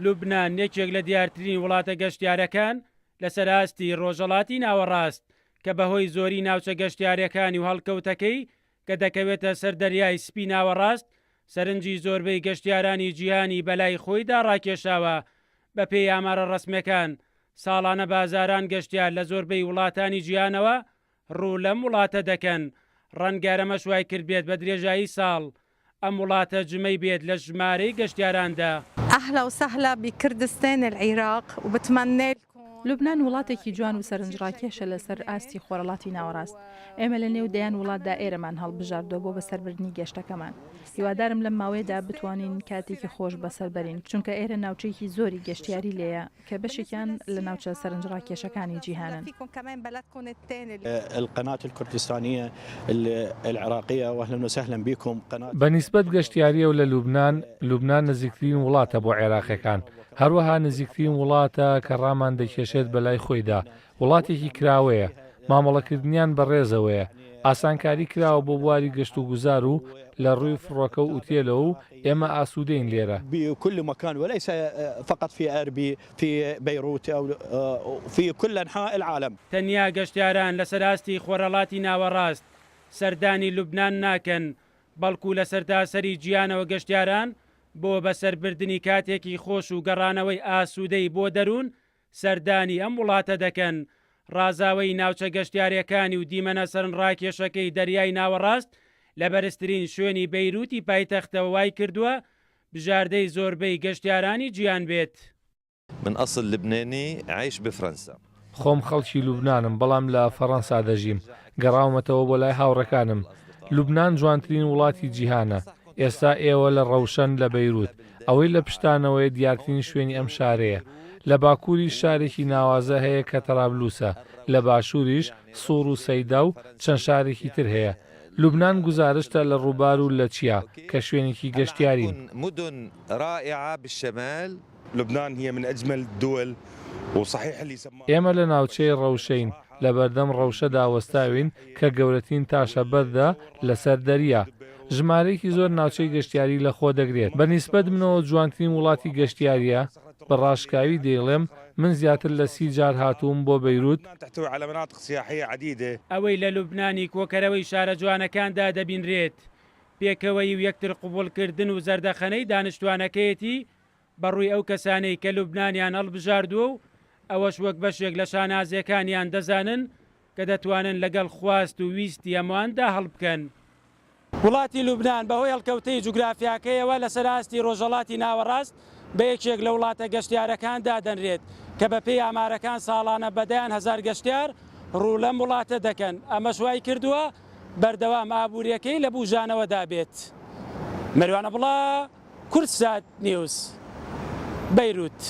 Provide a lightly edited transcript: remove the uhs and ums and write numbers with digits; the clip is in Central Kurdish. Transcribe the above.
لوبنان یەکێک لە دیارترین وڵاتە گەشتیارەکان لەسەر ئاستی ڕۆژهەڵاتی ناوەڕاست کە بەهۆی زۆری ناوچە گەشتیارەکانی و هەڵکەوتەکەی کە دەکەوێتە سەر دەریای سپی ناوەڕاست سەرنجی زۆربەی گەشتیارانی جیهانی بەلای خۆیدا ڕاکێشاوە، بەپێی ئامارە ڕەسمیەکان ساڵانە بە هەزاران گەشتیار لە زۆربەی وڵاتانی جیهانەوە ڕوو لەم وڵاتە دەکەن، ڕەنگە ئەمەش وایکردبێت بە درێژایی ساڵ ئەم وڵاتە جمەی بێت لە ژمارەی گەشتیاراندا. اهلا وسهلا بكردستان العراق وبتمنى لكم. لوبنان وڵاتێکی جوان و سەرنجڕاکێشە لەسەر ئاستی خۆرهەڵاتی ناوەڕاست. ئێمە لە نێو دەیان وڵاتدا ئێرەمان هەڵبژاردووە بۆ بەسەربردنی گەشتەکەمان. هیوادارم لەم ماوەیەدا بتوانین کاتێکی خۆش بەسەر بەرین، چونکە ئێرە ناوچەیەکی زۆری گەشتیاری لێیە کە بەشێکیان لە ناوچە سەرنجڕاکێشەکانی جیهانن. بە نیسبەت گەشتیارییەوە لە لوبنان، لوبنان نزیکترین وڵاتە بۆ عێراقییەکان، هەروەها نزیکترین وڵاتە کە ڕامان دەکێشێت بەلای خۆیدا، وڵاتێکی کراوەیە، مامەڵەکردنیان بە ڕێزەوەیە، ئاسانکاری کراوە بۆ بواری گەشتوگوزار و لە ڕووی فڕۆکە و ئوتێلەوە و ئێمە ئاسوودەین لێرە. تەنیا گەشتیاران لەسەر ئاستی خۆرهەڵاتی ناوەڕاست سەردانی لوبنان ناکەن، بەڵکو لە سەرتاسەری جیهانەوە گەشتیاران بۆ بەسەربردنی کاتێکی خۆش و گەڕانەوەی ئاسوودەی بۆ دەروون سەردانی ئەم وڵاتە دەکەن، ڕازاوەی ناوچە گەشتیارییەکانی و دیمەنە سەرنڕاکێشەکەی دەریای ناوەڕاست لە بەرزترین شوێنی بەیروتی پایتەختەوە وایکردووە بژاردەی زۆربەی گەشتیارانی جیهان بێت. من اصل لبناني عايش بفرنسا. خۆم خەڵکی لوبنانم بەڵام لە فەڕەنسا دەژیم، گەڕاومەتەوە بۆ لای هاوڕێکانم. لوبنان جوانترین وڵاتی جیهانە. ئێستا ئێوە لە ڕەوشەن لە بەیروت. ئەوەی لە پشتانەوەیە دیارترین شوێنی ئەم شارەیە. لە باکووریش شارێکی ناوازە هەیە کە تەرابلوسە، لە باشووریش سوڕ و سەیدا و چەند شارێکی تر هەیە. لوبنان گوزارشتە لە ڕووبار و لە چیا، کە شوێنێکی گەشتیارین. ئێمە لە ناوچەی ڕەوشەین، لەبەردەم ڕەوشەدا وەستاوین کە گەورەترین تاشە بەردە لەسەر دەریا. ژمارەیەکی زۆر ناوچەی گەشتیاری لەخۆ دەگرێت. بە نیسبەت منەوە جوانترین وڵاتی گەشتیارییە، بە ڕاشکاوی دەیڵێم من زیاتر لە 30 جار هاتووم بۆ بەیروت، ئەوەی لە لوبنانی کۆکەرەوەی شارە جوانەکاندا دەبینرێت، پێکەوەیی و یەکتر قبوڵکردن و زەردەخەنەی دانیشتوانەکەیەتی بەڕووی ئەو کەسانەی کە لوبنانیان هەڵبژاردووە و ئەوەش وەک بەشێک لە شانازییەکانیان دەزانن کە دەتوانن لەگەڵ خواست و ویستی هەموواندا هەڵبکەن. وڵاتی لوبنان بەهۆی هەڵکەوتەی جوگرافیاکەیەوە لەسەر ئاستی ڕۆژهەڵاتی ناوەڕاست بە یەکێک لە وڵاتە گەشتیارەکان دادەنرێت کە بەپێی ئامارەکان ساڵانە بە دەیان هەزار گەشتیار ڕوو لەم وڵاتە دەکەن، ئەمەش وایکردووە بەردەوام ئابوورییەکەی لە بوژانەوەدا بێت. مەروان عەبدوڵا، کوردسات نیوز، بەیروت.